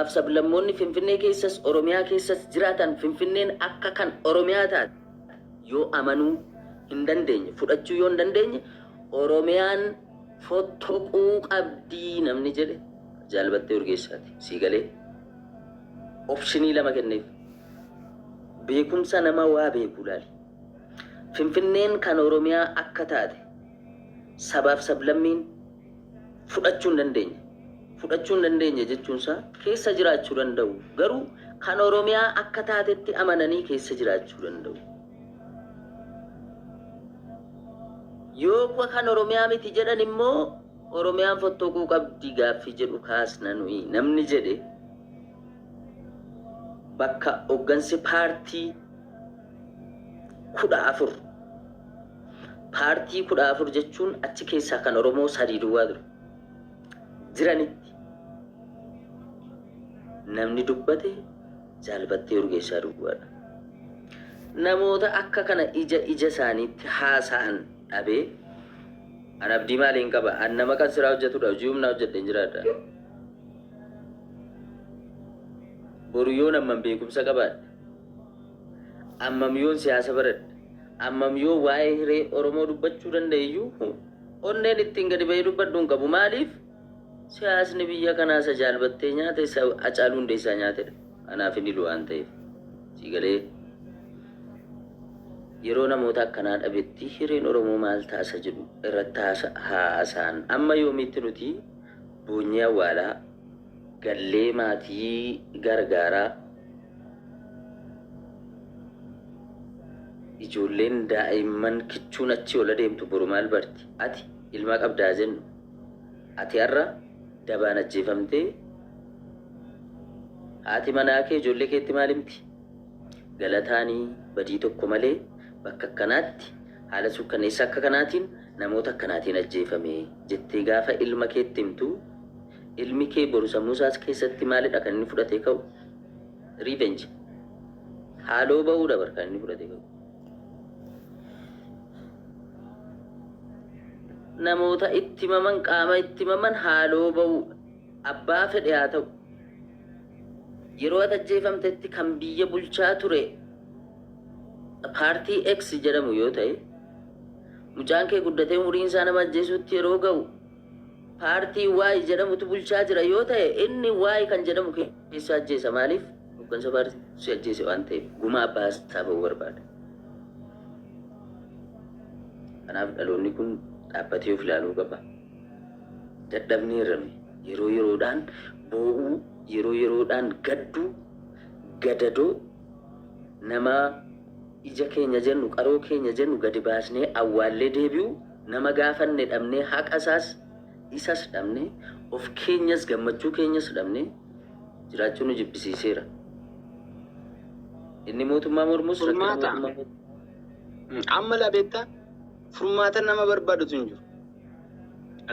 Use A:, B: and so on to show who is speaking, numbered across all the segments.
A: Sabaaf sablammoonni Finfinnee keessas Oromiyaa keessas jiraatan Finfinneen akka kan Oromiyaa taate yoo amanuu hin dandeenye, fudhachuu yoo hin dandeenye Oromiyaan fottoquu qabdi namni jedhe Jaal Battee Urgeessaati. Sii galee? Opshinii lama kenneef. Beekumsa nama waa beekuu laali. Finfinneen kan Oromiyaa akka taate sabaaf sablammiin fudhachuu hin dandeenye. Fudhachuu hin dandeenye jechuun isaa keessa jiraachuu danda'u. Garuu kan Oromiyaa akka taatetti amananii keessa jiraachuu danda'u. Yoo kan Oromiyaa miti jedhan immoo Oromiyaan fottoquu qabdi gaaffii jedhu kaasna nuyi namni jedhe bakka hoggansi paartii 14 paartii 14 jechuun achi keessaa kan Oromoo sadii duwwaa ture jiranitti namni dubbate Jaal Battee Urgeessaa duwwaadha. Namoota akka kana ija ija isaaniitti haasa'an dhabee an abdii maaliin qaba? An nama kan siraa hojjetudha. Hojii humnaa hojjedheen jiraadha. Boru yoon ammam beekumsa qabaadhe, ammam yoon siyaasa baradhe, ammam yoo waa'ee hiree Oromoo dubbachuu danda'e iyyuu onneen ittiin gadi ba'ee dubbadhu hin qabu. Maaliif? Siyaasni biyya kanaa isa Jaal Battee nyaate isa Hacaaluu Hundeessaa nyaatedha. Anaaf hin ilu waan ta'eef. Sii galee? Yeroo namoota akkanaa dhabetti hireen Oromoo maal ta'a isa jedhu irratti haasa'an. Amma yoomiitti nuti boonyee awwaalaa, gallee maatii gargaaraa, ijoolleen daa'imman kichuun achii ol adeemtu boru maal barti? Ati ilma qabda haa jennu. Ati har'a dabaan ajjeefamtee haati manaa kee ijoollee keetti maal himti? Galataani badii tokko malee bakka akkanaatti haala suukkaneessa akka kanaatiin namoota akkanaatiin ajjeefame jettee gaafa ilma keetti himtu ilmi kee boru sammuu isaas keessatti maalidha kan inni fudhatee ka'u? Revenge. Haaloo ba'uudha bar kan inni fudhatee ka'u. Namoota itti himaman qaama itti himaman haaloo ba'uudha. Abbaa fedhe haa ta'u. Yeroo ati ajjeefamtetti kan biyya bulchaa ture paartii X jedhamu yoo ta'e, mucaan kee guddatee umuriin isaa nama ajjeesuutti yeroo ga'u paartii Y jedhamutu bulchaa jira yoo ta'e inni Y kan jedhamu keessa ajjeesa. Maaliif? Hoggansa paartii si ajjeese waan ta'eef gumaa abbaa isaa ba'uu barbaada. Kanaaf dhaloonni kun dhaabbatee of ilaaluu qaba. Dadhabneerra nuyi. Yeroo yeroodhaan boo'uu, yeroo yeroodhaan gadduu, gadadoo, nama ija keenya jennu, qaroo keenya jennu gadi baasnee awwaallee deebi'uu, nama gaafanne dhabnee haqa isaas isas dhabnee, of keenyas gammachuu keenyas dhabnee jiraachuu nu jibbisiiseera. Inni mootummaa mormus rakkina
B: Furmaata.
A: mootummaa mormu.
B: Amma laa beektaa furmaata nama barbaadutu hin jiru.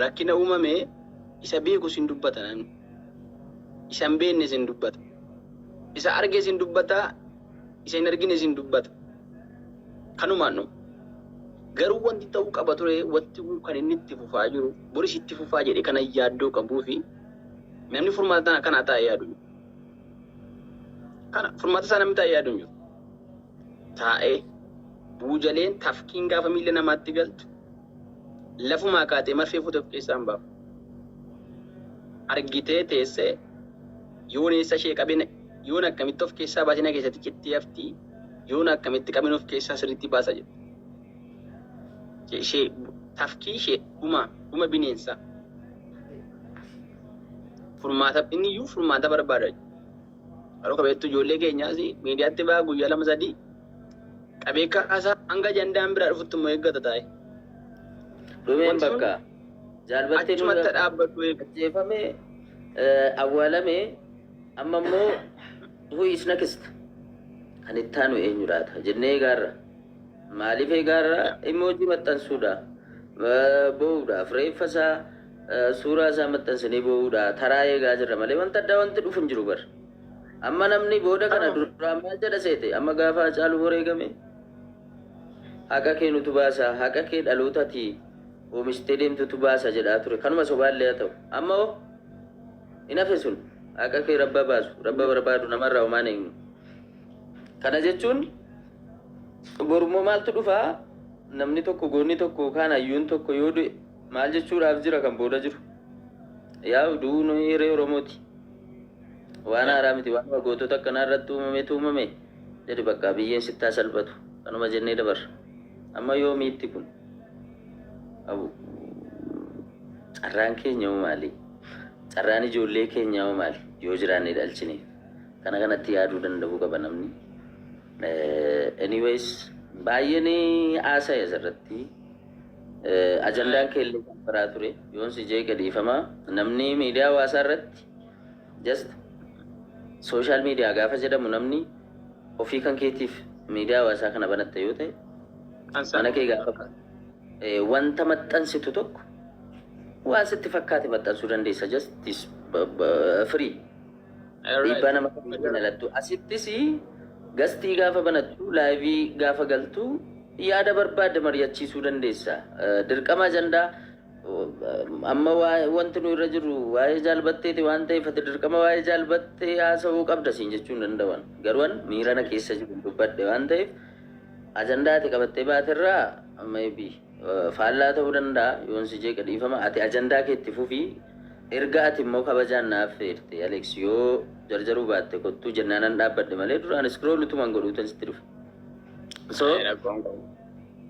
B: Rakkina uumame isa beekus hin dubbata namni. Isa hin beeknes hin dubbata. Isa arges hin dubbata, isa hin argines hin dubbata. Kanumaan dhuma. Garuu wanti ta'uu qaba ture wanti kun kan inni itti fufaa jiru boris itti fufaa jedhee kana yaaddoo qabuu fi namni furmaata kanaa taa'ee yaadu hin jiru. Kana furmaata isaa namni taa'ee yaadu hin jiru. Taa'ee buujaleen tafkiin gaafa miila namaatti galtu lafumaa kaatee marfee fuute of keessaa hin baaftu. Argitee teessee yoon eessa ishee qabeen yoon akkamitti of keessaa baasee na keessatti cittee haftii yoon akkamitti qabeen of keessaa sirriitti baasa jette. Ishee tafkii ishee dhuma dhuma bineensaa. Furmaata inni iyyuu furmaata barbaada. Yeroo qabeettu ijoollee keenyaas miidiyaatti ba'a guyyaa lama sadii qabee kaasaa hanga ajandaan biraa dhufutti immoo eeggata taa'e.
A: Dhumeen
B: Wanti sun
A: bakka Jaal Battee
B: achumatti
A: nurra
B: dhaabbadhu eega.
A: ajjeefame awwaalame amma immoo who is next kan itti aanu eenyu laata jennee eegaarra. Maaliif eegaarra? Emoji maxxansuudha. Boo'uudhaaf reeffa isaa suuraa isaa maxxansinee boo'uudha. Taraa eegaa jirra malee wanta addaa wanti dhufu hin jiru bar. Amma namni booda kana
B: Kanuma.
A: duraan maal jedha seete? Amma gaafa Hacaaluu wareegame haqa kee nutu baasa, haqa kee dhaloota ati oomishtee deemtutu baasa jedhaa ture. Kanuma sobaallee haa ta'u. Amma hoo hin hafe sun. Haqa kee rabba baasu, rabba barbaadu, namarraa homaan eegnu. Kana jechuun borummoo maaltu dhufaa? Namni tokko, goonni tokko yookaan hayyuun tokko yoo du'e maal jechuudhaaf jira kan booda jiru? Yaa du'uun hiree Oromooti. Waan haaraa miti, waan gootota akkanaa irratti uumametu uumame jedhi, bakka biyyeen sittaa salphatu. Kanuma jennee dabarra. Amma yoomiitti kun? Abu, carraan keenya hoo maali? Carraan ijoollee keenyaa hoo maali? Yoo jiraannee dhalchine. Kana kanatti yaaduu danda'uu qaba namni. Anyways, baay'een haasa'e asirratti. Ajandaan keellee kan biraa ture. Yoon si jeeqe dhiifama. Namni miidiyaa hawaasaa irratti, just social media gaafa jedhamu, namni ofii kan keetiif miidiyaa hawaasaa kana banatte yoo ta'e, mana kee gaafa wanta maxxansitu tokko waan sitti fakkaate maxxansuu dandeessa, just is free. Dhiibbaa nama kamiitiin alattu asittis guestii gaafa banattu, liveii gaafa galtu, yaada barbaadde mari'achiisuu dandeessa. Dirqama ajandaa amma wanti nu irra jiru waa'ee jaalbatteeti waan ta'eef, ati dirqama waa'ee jaalbattee haasa'uu qabda siin jechuu hin danda'an. Garuu an miira na keessa jiru dubbadhe waan ta'eef, ajandaa ati qabattee baaterraa maybe faallaa ta'uu danda'a. Yoon si jeeqa dhiifama. Ati ajandaa kee itti fufii. Erga ati immoo kabajaan naaf feerte, Alex, yoo jarjaruu baatte kottuu jennaanan dhaabbadhe malee, duraan scroll utuman godhuutan sitti dhufe. So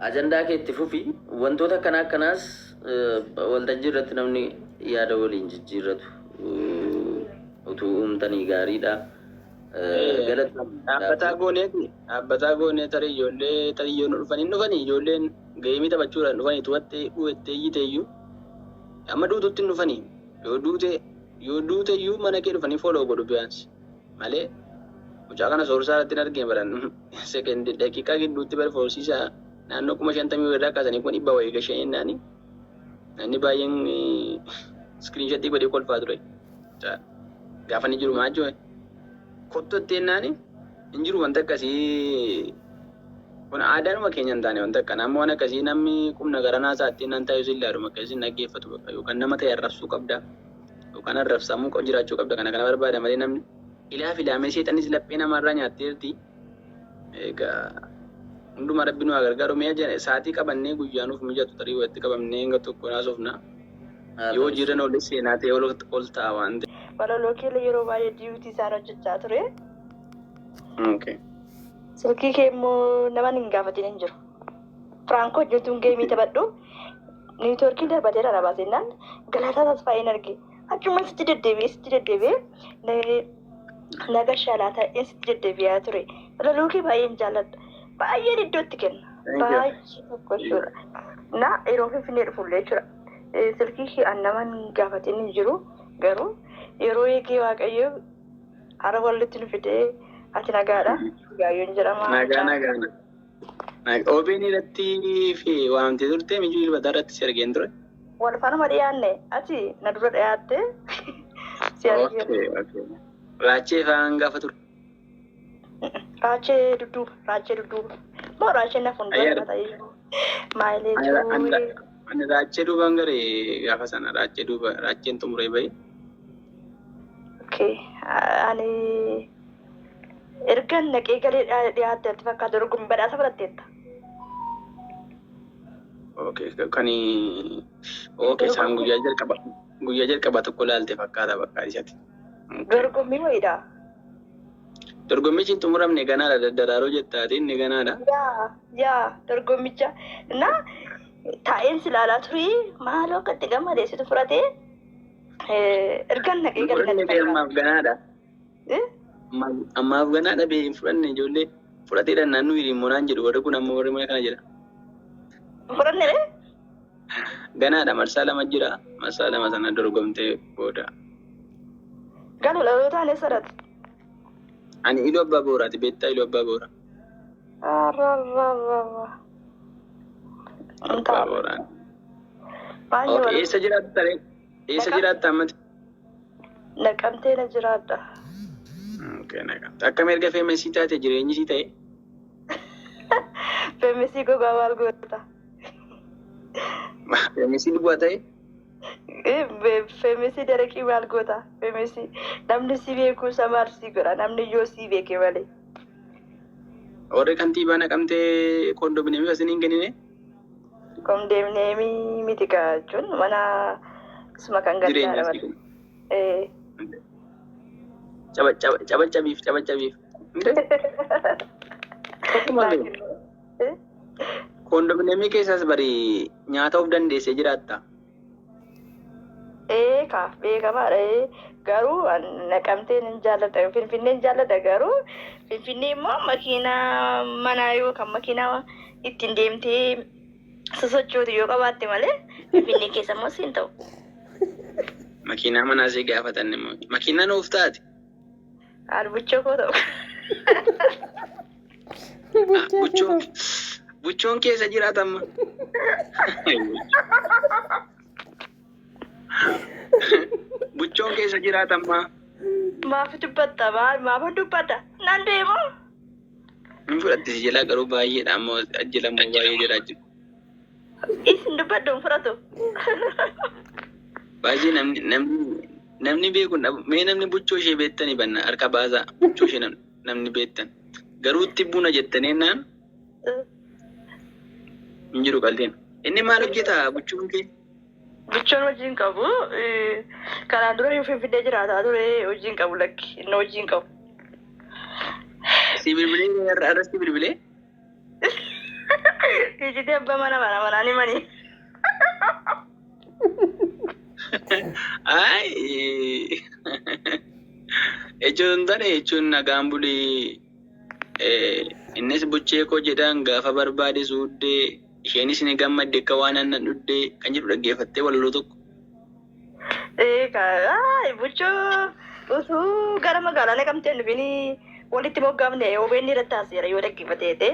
A: ajandaa kee itti fufi. Wantoota akkana akkanaas waltajjii irratti namni yaada waliin jijjiirratu utuu uumtanii gaariidha.
B: Dhaabbataa gooneeti. Dhaabbataa goonee tarii ijoollee tarii yoo nu dhufanii dhufanii, ijoolleen gameii taphachuudhaan dhufanii tuwattee dhuwettee iyyiteeyyuu amma duututti hin dhufanii. Yoo duute iyyuu mana kee dhufanii follow godhu biyaansi malee. Mucaa kana soorsaa irratti hin argine baran sekendi daqiiqaa gidduutti bara foorsiisaa naannoo 50,000 irraa kaasanii 100,000 wayii gashee jennaani namni baay'een screenshotii godhee kolfaa ture. Gaafa inni jiru maal jiru kottu jennaani hin jiru. Wanta akkasii kun aadaanuma keenya hin taane. Wanta akkana amma waan akkasii namni qubna garanaa isaatti nan taa'u illaadhuma akkasii dhaggeeffatu bakka yookaan nama ta'e arrabsuu qabda yookaan arrabsamuu jiraachuu qabda. Kana kana barbaada malee namni ilaa filaamee seexanis laphee namaarraa nyaatteerti. Egaa hundumaa rabbi nu haa gargaaru. Mee sa'aatii qabannee guyyaa nuuf mijatu tarii walitti qabamnee hanga tokko naasofna. Yoo hojiirra oolle seenaa ta'e ol ta'a waan ta'eef.
C: Walaloo keellee yeroo baay'ee duetii isaan hojjechaa ture. Silkii kee immoo nama hin gaafatin hin jiru. Firankoo hojjetuun gameii taphadhu. Networkiin darbateera na baasennaan Galataa Tasfaa'een arge. Achuma sitti deddeebi'ee naga shalaa ta'ee sitti deddeebi'aa ture. Walaloo kee baay'een jaalladha. Baay'een iddootti kenna. Baay'ee tokko jechuudha. Na yeroo Finfinnee dhufullee jechuudha. Silkii kee an nama hin gaafatin hin jiru. Garuu yeroo eegee Waaqayyo hara walitti nu fidee, ati nagaadha. Gaayyoon jedhama.
B: Nagaa, nagaa. OBN irratti fi waamtee turte, mijuu ilbataa irratti si argeen ture.
C: Wal faanuma dhiyaanne, ati na dura dhiyaatte, si argeen.
B: Raachee fa'aan gaafa ture.
C: Raachee dudduuba, raachee dudduuba. Moo raacheen na fuuldura ta'ee maayilee.
B: Ani raachee duubaan garee gaafa sana raachee duuba raacheen xumuree bahe.
C: Okay. Ani erga naqee galee dhiyaatte natti fakkaata, dorgommii badhaasa fudhatteetta.
B: Okay, kan okay isaan guyyaa jalqaba tokko laalte fakkaata bakka isatti.
C: Dorgommii wayiidha.
B: Dorgommichi hin xumuramne, ganaadha. Daddaraaroo jettaati, inni ganaadha.
C: Yaa, dorgommicha na taa'een si ilaalaa ture, maaloo akka itti gammadee situ fudhatee ergan naqee galee
B: Fudhanne
C: natti
B: bee
C: fakkaata.
B: Ammaaf ganaadha. Ammaaf ganaadha bee, hin fudhanne. Ijoollee fudhateedha naannoo hiriimmoo naan jedhu warri kun, amma warri mana kana jedha.
C: Fudhanne ree?
B: Ganaadha, marsaa lama jira. Marsaa lama sana dorgomtee booda.
C: Galu dhalootaan taane sadhat.
B: Ani Iluu Abbaa Booraati, beektaa Iluu Abbaa Booraa?
C: Arrarrarra.
B: Abbaa Booraa.
C: Baay'ee
B: Okay, eessa jiraatta ree? Eessa jiraatta ammati?
C: Naqamtee na jiraadha.
B: Okay, Naqamte. Akkam erga famousii taate jireenyi sii ta'e?
C: Famousii gogaa maal goota?
B: Famousii duwwaa ta'e?
C: Famous daraqii maal goota? Famous namni si beeku isa maal si godha? Namni yoo si beeke malee.
B: Warri kantiibaa Naqamtee koondoominiyeemii isin hin kennine?
C: Kondominiyeemii miti kaa jechuun mana isuma kan
B: Jireenya
C: gandaadha
B: asii
C: malee.
B: kun.
C: Eh.
B: Cabacabiif cabacabiif. Tokkuma beeku.
C: Eh?
B: Koondoominiyeemii keessaas bari nyaata of dandeessee jiraatta.
C: Ee kaaf beekamaadha. Ee garuu Naqamteen hin jaalladha. Finfinneen jaalladha, garuu Finfinnee immoo makiinaa manaa yoo kan makiinaa ittiin deemtee sosochootu yoo qabaatte malee Finfinnee keessa immoo siin ta'u.
B: Makiinaa manaa si gaafatan immoo. Makiinaan oof taate.
C: Albuchoo koo ta'u.
D: Buchee.
B: Buchoon buchoon keessa jiraatamma. Buchoon keessa jiraatamma.
C: Maaf dubbatta? Maal maaf dubbata? Nan deemu.
B: Hin fudhatte si jalaa, garuu baay'eedha ammoo ajjalamoo baay'ee jalaa jiru.
C: Isin dubbadhu, hin fudhatu.
B: Baay'ee namni beeku hin dhabu. Mee namni buchoo ishee beektanii banna harka baasaa, buchoo ishee namni beektan. Garuu itti buna jettanii naan hin jiru qalleen. Inni maal hojjeta buchoon kee?
C: Buchoon hojii hin qabu. Kanaan dura yoo Finfinnee jiraataa ture, hojii hin qabu, lakki inni hojii hin qabu.
B: Si bilbilee irra si bilbilee?
C: Ijitee abbaa mana mana manaan himanii.
B: Ay, jechuun taane jechuun nagaan bulii, innis buchee koo jedhaan gaafa barbaade suuddee, isheenis ni gammadde akka waan aannan dhuddee kan jedhu dhaggeeffattee walaloo tokko.
C: Ee buchoo utuu gara magaalaa Naqamtee hin dhufin walitti moggaafne OBN irratti haasa'eera yoo dhaggeeffatee.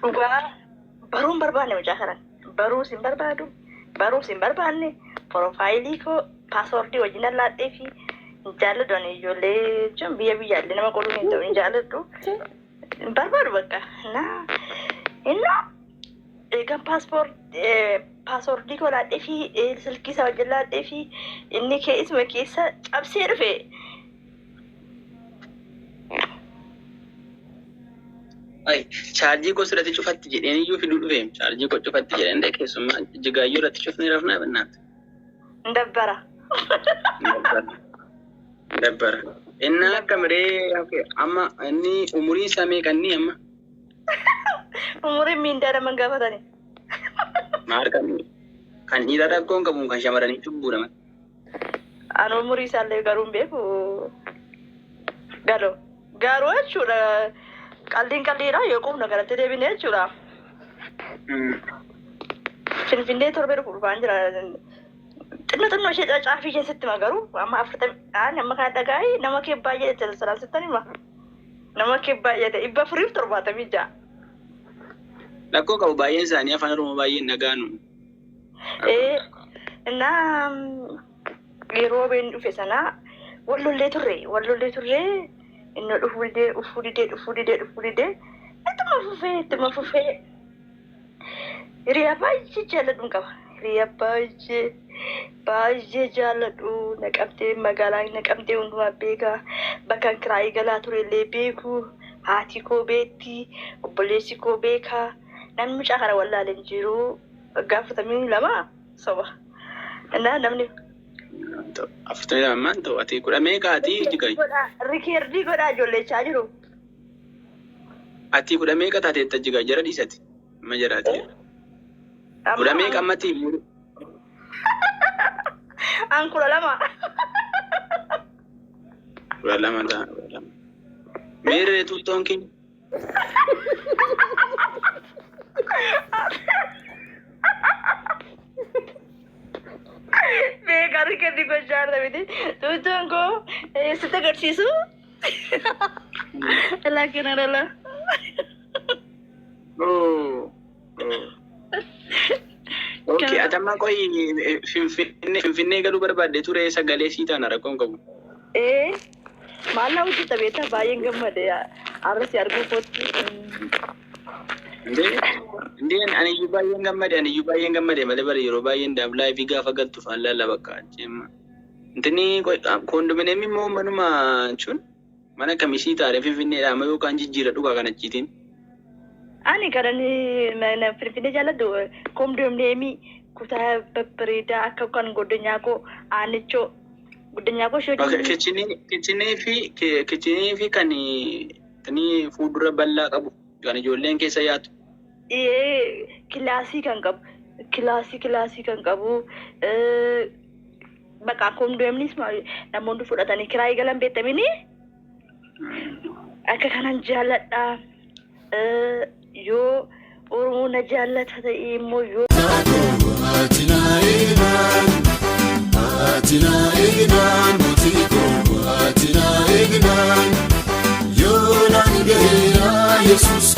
C: Dhugaa baruun barbaanne, mucaa kanan baruus hin barbaadu, baruus hin barbaanne. Profile koo password wajjin allaadhee fi hin jaalladhu ani ijoollee jechuun biyya biyyaallee nama qoluu hin ta'u, hin jaalladhu, hin barbaadu bakka. Na innoo eegan password koo laadhee fi silkii isaa wajjin laadhee fi inni keessuma keessa cabsee dhufe.
B: Ay, chaarjii koo sirratti cufatti jedheen iyyuu fiduu dhufe. Chaarjii koo cufatti jedheen dhaqee keessummaa jigaayyoo irratti cufnee rafnaa bannaatti.
C: Dabbara.
B: Dabbara. Inni akka miree amma inni umuriin isaa meeqanni amma?
C: Umuriin miindaa nama hin gaafatani.
B: Maal kan dhiiraa rakkoon qabu, kan shamarranii cubbuudha malee.
C: Ani umurii isaallee garuu hin beeku. Galoo. Garuu jechuudha, qalliin qalliidha yoo quufna galatti deebine jechuudha. Finfinnee torbee dhufu dhufaan jira. Xinnoo xinnoo ishee caafii isheen sitti hima, garuu amma 40 aan amma kana dhagaa'ee nama kee baay'ee salaan sittan hima. Nama kee baay'ee 476.
B: Rakkoo qabu, baay'een isaanii afaan Oromoo baay'een dhagaanu.
C: Ee innaa yeroo been dhufe sana wal lollee turre. Inni dhufuu didee, dhufuu didee, dhufuu didee, dhufuu didee, ittuma fufee, ittuma fufee. Hiriyaa baay'ee jaalladhuun qaba. Hiriyaa baay'ee baay'ee jaalladhu Naqamtee, magaalaa Naqamtee hundumaa beeka. Bakka kiraayii galaa ture illee beeku. Haati koo beekti, obboleessi koo beeka. Namni mucaa kana wallaalee hin jiru. Waggaa 42 soba. Innaa namni
B: 42 maan ta'u, ati kudha meeqa ati jigaay?
C: Record godhaa ijoollechaa jiru.
B: Ati kudha meeqa taateetta jigaay? Jara dhiisati. Amma jaraati. Kudha meeqa ammatti?
C: An 12.
B: 12 ta'a. 12. Meerre tuttoon keenya?
C: Beekaa record gochaa jirta miti. Tuuttuun koo sitti agarsiisu. Laakiin alala.
B: Oh. Okay, ati amma qoyi, Finfinnee galuu barbaadde ture, sagalee sii taana, rakkoon qabu.
C: Ee maal na hojjeta beektaa, baay'een gammade har'a si arguu kootti.
B: Indee ani iyyuu baay'een gammade, ani iyyuu baay'een gammade malee bara yeroo baay'een daaf live gaafa galtu faan laalla bakka achiin. Intini koondominiyeemii immoo manuma jechuun mana kamisii taaree Finfinneedha amma yookaan jijjiira dhugaa kan achiitiin.
C: Ani kan ani Finfinnee jaalladhu koondominiyeemii kutaa babbareedaa akka kan goddanyaa koo aanichoo goddanyaa koo ishee wajjin.
B: Kitchen fi kan intini fuuldura bal'aa qabu kan ijoolleen keessa yaatu.
C: Ee, kilaasii kan qabu, kilaasii kan qabu, bakka koondominiyeemiis namoonni fudhatanii kiraayii galan beektamini akka kanan jaalladha. Yoo Oromoo na jaallata ta'e immoo yoo
D: Ati na eegnaan, ati na eegnaan, mootii koo ati na eegnaan, yoo naan gaheera Yesuus.